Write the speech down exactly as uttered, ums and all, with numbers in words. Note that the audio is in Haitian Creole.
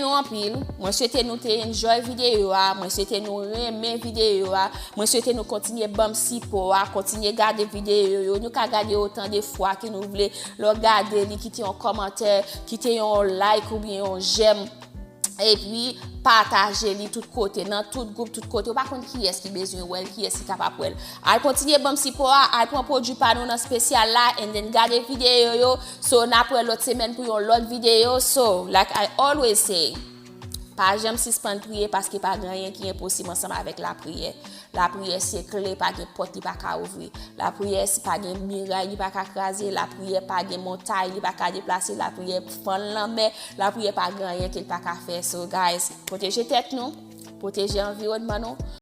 Nou anpil. Mwen swete nou te enjoy videyo a. Mwen swete nou renmen videyo a. Mwen swete nou kontinye ban m sipò a, kontinye gade videyo yo. Nou ka gade otan de fwa ke nou vle. Lè w gade li, kite yon kòmantè, kite yon like oubyen yon j'aime. Epi pataje li tout kote, nan tout gwoup, tout kote. Ou pa konn kiyès ki bezwen wè l, kiyès ki kapab wè l. Al kontinye ban m sipò a, al pran pwodui pa nou nan espesyal la, and then gade videyo yo. So, n ap wè lòt semèn pou yon lòt videyo. So, like I always say, pa janm sispann priye paske pa gen anyen ki enposib ansanm avèk lapriyè. Lapriyè se kle, pa gen pòt li pa ka ouvri. Lapriyè se pa gen miray li pa ka kraze. Lapriyè pa gen montay li pa ka deplase. Lapriyè fann lanmè. Lapriyè pa gen anyen ke l pa ka fè. So, guys, pwoteje tèt nou, pwoteje anviwònman nou.